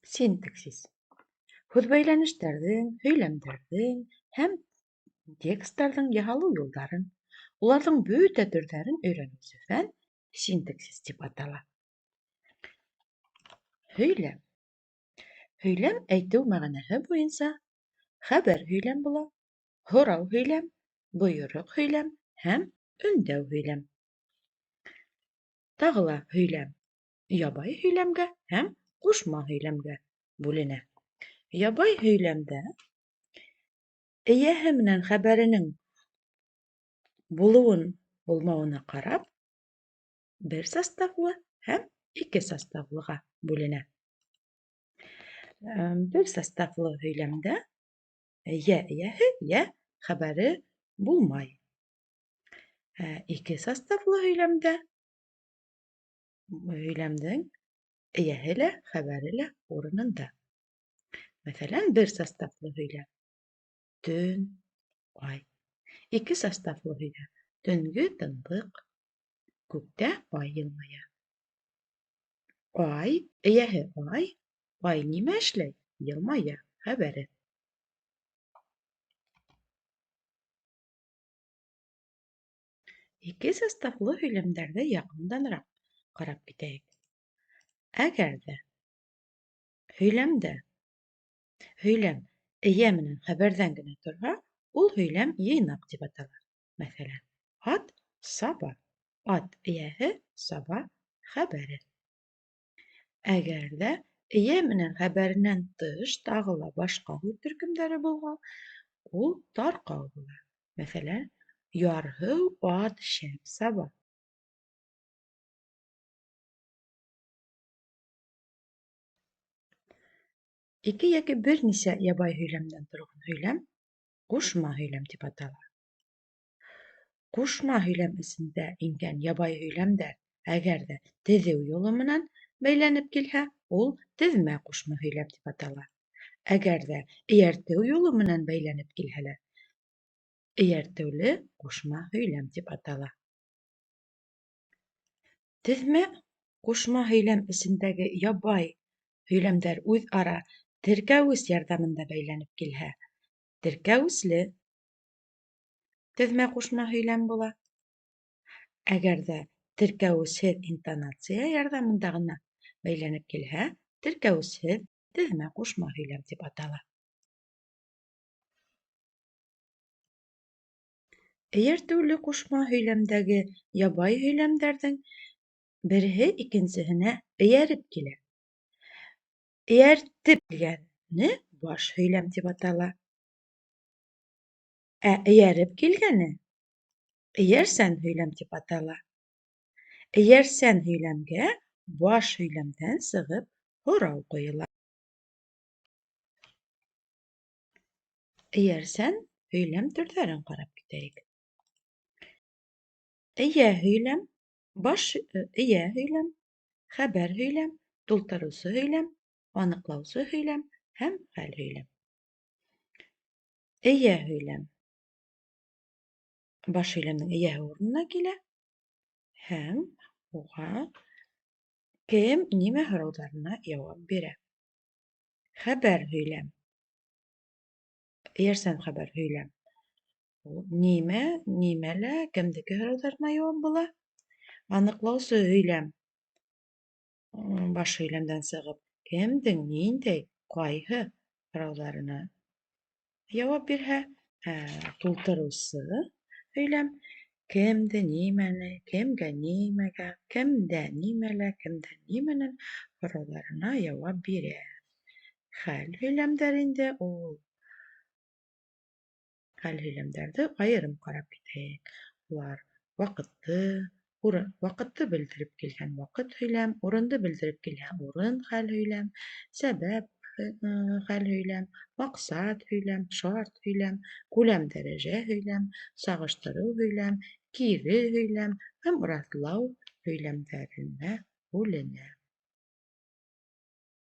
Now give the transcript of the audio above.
Синтаксис. Һүҙбәйләнештәрҙең, һөйләмдәрҙең һәм тексттарҙың яһалыу юлдарын, уларҙың бөтә төрҙәрен өйрәнеүсе фән синтаксис тип атала. Һөйләм. Һөйләм әйтеү мәғәнәһе буйынса хәбәр һөйләм була, һорау һөйләм, бойороҡ һөйләм һәм өндәү һөйләм. Тағы ла һөйләм ябай һөйләмгә һәм ҡушма һөйләмгә бүленә. Ябай һөйләмдә эйәһе менән хәбәренең булыуын булмауына ҡарап, бер составлы һәм ике составлыға бүленә. Бер составлы һөйләмдә йә эйәһе, йә хәбәре булмай. Ике составлы һөйләмдә һөйләмдең эйәһе лә, хәбәре лә урынында. Мәҫәлән, бер составлы һөйләм: төн, ай. Ике составлы һөйләм: төнгө тынлыҡ, күктә ай йылмая. Ай, эйәһе ай, ай нимә эшләй? Йылмая, хәбәре. Ике составлы һөйләмдәрҙе яҡынданыраҡ ҡарап китәйек. Әгәр ҙә һөйләмдә һөйләм эйә менән хәбәрҙән генә торһа, ул һөйләм йыйнаҡ тип атала. Мәҫәлән, ат саба, ат эйәһе, саба хәбәре. Әгәр ҙә эйә менән хәбәренән тыш тағы ла башҡа һүҙ төркөмдәре булһа, ул тарҡау була. Мәҫәлән, ярһыу ат шәп саба. Ике йәки бер нисә ябай һөйләмдән торған һөйләм ҡушма һөйләм тип атала. Ҡушма һөйләм эсендә ингән ябай һөйләмдәр әгәр ҙә теҙеү юлы менән бәйләнеп килһә, ул теҙмә ҡушма һөйләм тип атала. Әгәр ҙә эйәртеү юлы менән бәйләнеп килһәләр, эйәртеүле ҡушма һөйләм тип атала. Теҙмә ҡушма һөйләм эсендәге ябай һөйләмдәр үҙ-ара теркәүес ярҙамында бәйләнеп килһә, теркәүесле теҙмә ҡушма һөйләм була. Әгәр ҙә теркәүесһеҙ интонация ярҙамында ғына бәйләнеп килһә, теркәүесһеҙ теҙмә ҡушма һөйләм тип атала. Эйәртеүле ҡушма һөйләмдәге ябай һөйләмдәрҙең береһе икенсеһенә эйәреп килә. Эйәртеп килгәне баш һөйләм тип атала. Ә эйәреп килгәне эйәрсән һөйләм тип атала. Эйәрсән һөйләмгә баш һөйләмдән сығып һорау ҡуйыла. Эйәрсән һөйләм төрҙәрен ҡарап китәйек. Эйә һөйләм, баш эйә һөйләм, хәбәр һөйләм, тултырыусы һөйләм, аныҡлаусы һөйләм һәм хәл һөйләм. Эйә һөйләм баш һөйләмдең эйәһе урынына килә һәм уға кем, нимә һорауҙарына яуап бирә. Хәбәр һөйләм, эйәрсән хәбәр һөйләм. Ул нимә, нимәлә, кемдеке һорауҙарына яуап була. Аныҡлаусы һөйләм баш һөйләмдән сығып, кемдең, ниндәй, ҡайһы һорауҙарына яуап бирһә, тултырыусы һөйләм кемде, нимәне, кемгә, нимәгә, кемдә, нимәлә, кемдән, нимәнән һорауҙарына яуап бирә. Хәл һөйләмдәр инде ул. Хәл һөйләмдәрҙе айырым ҡарап китәйек. Улар ваҡытты, урын, ваҡытты белдереп килгән ваҡыт һөйләм, урынды белдереп килһә урын хәл һөйләм, сәбәп хәл һөйләм, маҡсат һөйләм, шарт һөйләм, күләм дәрәжә һөйләм, сағыштырыу һөйләм, кире һөйләм һәм раҫлау һөйләмдәренә бүленә.